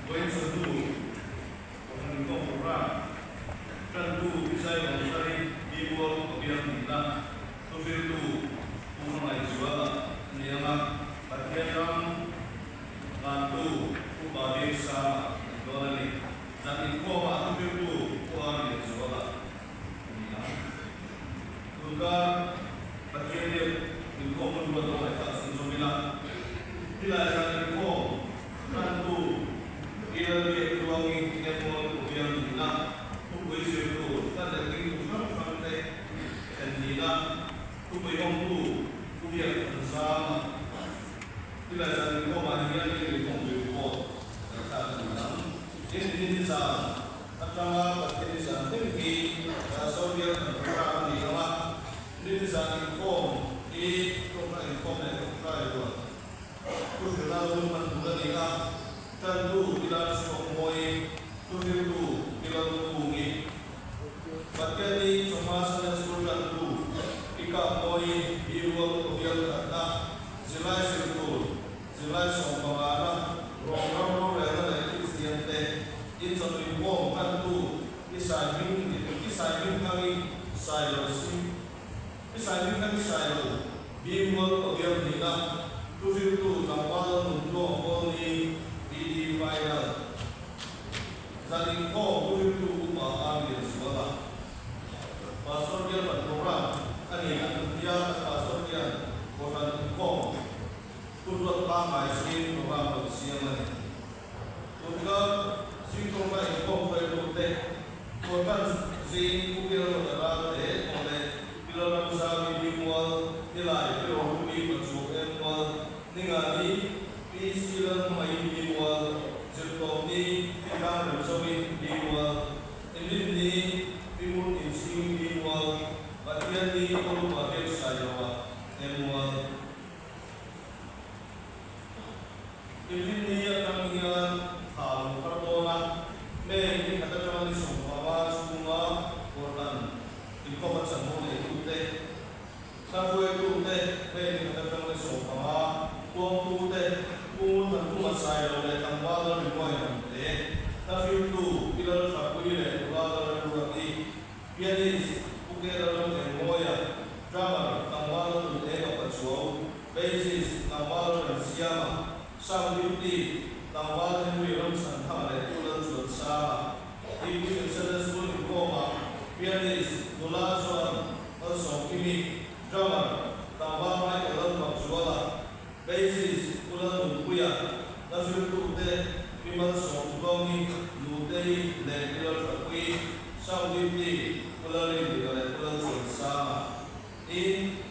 Vawiin chawhnu Kohhran Inkhawm Programme tantu Pi Zaivawnthari Pi Mual Pabial nihna thuhriltu Pu Hmangaihzuala a ni ang a, Pathian ram ngantu Upa Biaksanga a ni dawn a ni. Zan inkhawmah thuhriltu Pu Arlianzuala a ni ang. Tunkar Pathian biak inkhawm hun ruat awm aitah chhun zawm ila, tilai zan inkhawm hmantu i Lalbiak Tluangi emaw Ubiang nihna, thupui zirtu hla leh ringtu hrang hrang te thlen nihna, thupui hawngtu Pu Biak Thanzama, tilai zan inkhawmah hian i inkhawm report ngaihthlak a ni ang. Tin, ni zan Atanga Pathian ni zan thleng hi Pastor bial kan program a ni ang a, ni ni zan inkhawm hi tawkna inkhawm leh tawngtai rual thuhrilna hun hman tur a ni a, tantu Pilar Chhuak Mawi, thuhriltu Pilar Kungi, Pathian ni chawhma Sunday School tantu Pikap Mawi, Birual Bial Khatna, Zirlai zir tur Zirlai sawmpangana rawng ram rorelna leh Kristian te inchawhnuih pawm hmantu i sai hming i sai hming thang i sai lo si i sai hming thang i sai lo Bimual Pabial hnihna thuhriltu tlangval nun tluang Kawlni BD Final Zan inkhawm thuhriltu upa Arlianzuala Pastor Bialpan Program a ni an tia kan Pastor hian Kohhran inkhawm Thu ruat pangngai zing program rawn siam a ni. Tunka zing tawngka inkhawm hruaitute Kohhran zing Pu Bialruata Ralte aw leh Pi Lalramzami Pi Mual, Ni Lai Pi Rohlupi Pachuau Em Mual, Ni Ngani Pi Si Lalhmangaih Pi Mual, Zirtawpni Pi Tlang Remzovi Pi Mual, Inrinni Pi Mur Inchhingi Pi Mual, Pathianni Palupa Biaksailoa Em Mual. Inrinni atang hian thla lo thar dawn a, May ni khat atanga ni 15 chhunga Kohhran inkhawm a chanvo neitute, thla hruaitute, May ni khat atanga ni 15 tuangtute, Pu Ngurthankhuma Sailo leh Tlangval Lalrimuai Hnamte, thla hriltu Pi Lalthapui leh Nula Lalremruati, Pianist, Pu Kela Ramengmawia, Drummer, Tlangval Nun Eng a Pachuau, Bassist, Tlangval Remsiama, Sound Duty, Tlangval Henry Ramchhanthanga leh Pu Lalchuansanga, Division Sunday School inkhawmah, Pianist, Nula chuan Malsawmkimi, Drummer, Tlangval Michael Lalfakzuala, Bassist, Pu Lalnunpuia, hla zirtute, Pi Malsawmtluangi, Nutei leh Pi Lalthapuii, Sound Duty, Pu Lalrinlika leh Pu Lalchuansanga. Tin,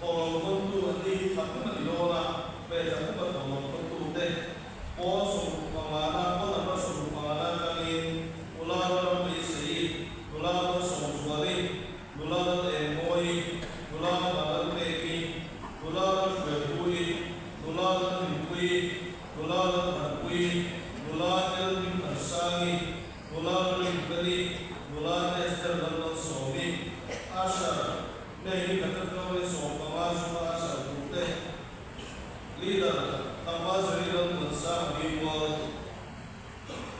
thawhlawm thawntu an ni hi thahnem a ni dawn a, hmeichhe upa thawhlawm thawntute pawl 65na, pawl number 65na atangin Nula Lalrambeisei, Nula Malsawmzuali, Nula Lalengmawii, Nula Vanlalpeki, Nula Lalhruaipuii, Nula Lalhlimpuii, Nula Lalthanpuii, Nula Elhmingthansangi, Nula Lalrinfeli, Nula Esther Lalmalsawmi, Usher, May ni khat atanga ni 15 chhunga Usher turte, Leader, Tlangval Zari Lalmuansanga Bimual,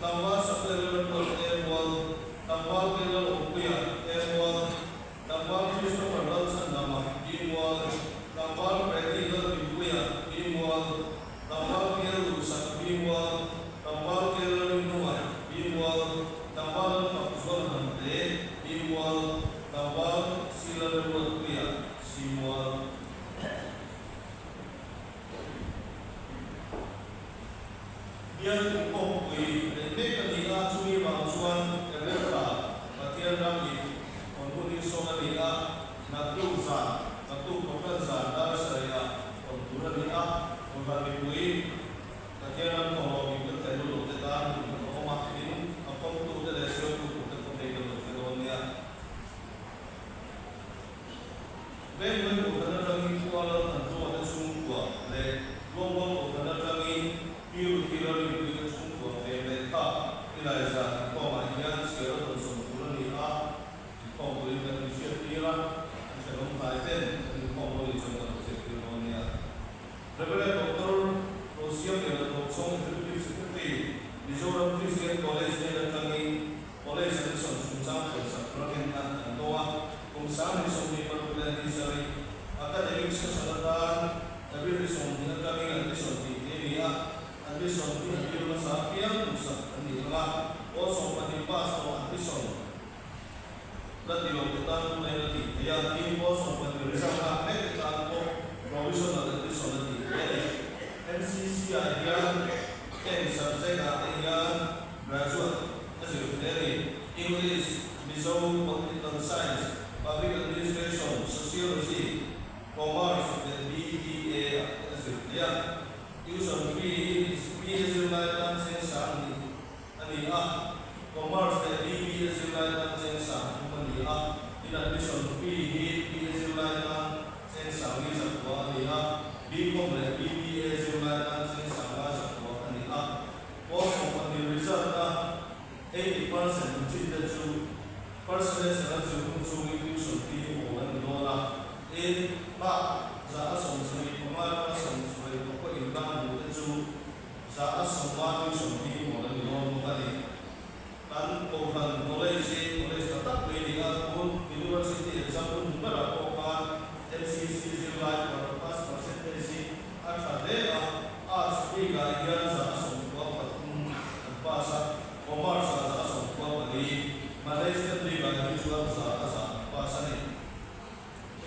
Tlangval Samuel Lalruat Emual, Tlangval Ke Lalawmpuia Emual, Tlangval Christopher Lalchhandama Bimual, Tlangval Freddy Lalhlimpuia Bimual, Tlangval Kial Duhsak Bimual, Tlangval Ke Lalrinunga Bimual, Tlangval Lalfakzuala Hnamte Bimual, Tlangval Si Lalruatpuia Simual. Bial inkhawmpui neih mek a ni a, chumi vang chuan Erelta Pathian ram in hawn hun hi sawn a ni a, naktuk zan, naktuk thawktan zan dar sarih ah hawn tur a ni a, Kohhran mipui Pathian ram thawhlawm in kan thlen lut te tan hun kan awm a, tin a khawmtute leh siamtu turte pawh hei kan lo hre dawn nia. Venghlui Kohhran atangin Kuala Thantuate chhungkua leh Luangmual Kohhran atangin Pi Ruthi Lalrinpuite chhungkua. mai a. Tuition fee hi BA zirlai tan cheng 2000 a ni a, Commerce leh BBA zirlai tan cheng 3000 a ni a, tin admission fee hi BA zirlai tan cheng 4900 a ni a, BCom leh BBA zirlai tan cheng 5100 a ni a. Pawl 12 result a 80% in chin te chu first semester an zir hun chungin tuition fee hi awl an ni dawn a, tin bak 75% atanga 75 inlan duh te chu 150 tuition fee hi awl an ni dawn bawk a ni. Kan Kohhran College hi college tha tak mai a ni a, tun University exam hun hmu berah pawh khan MCC zirlai pass percentage hi a tha hle a, Arts bikah hian 133 an pass a, Commerce ah 134, Management bikah hi chuan 100% an pass a ni.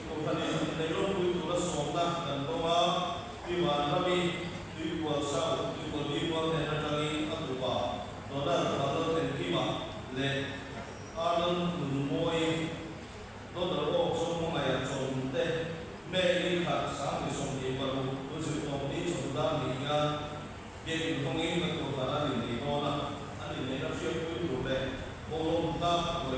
Kohhranin inneih ropui tura sawmna kan dawng a, Pi Vanrami Tuikual South Tuikual Bimual hnen atangin a tupa Donald Vanlalthenkima leh Arnold Nunmawi Daughter Awk Zohmangaia chawlhmun te May ni khat 2026 Zirtawpni chawlhdan ni hian Biakin hawngin kan kohhran an innei dawn a, an inneihna hriatpui tur leh bawlhhlawh hna buai.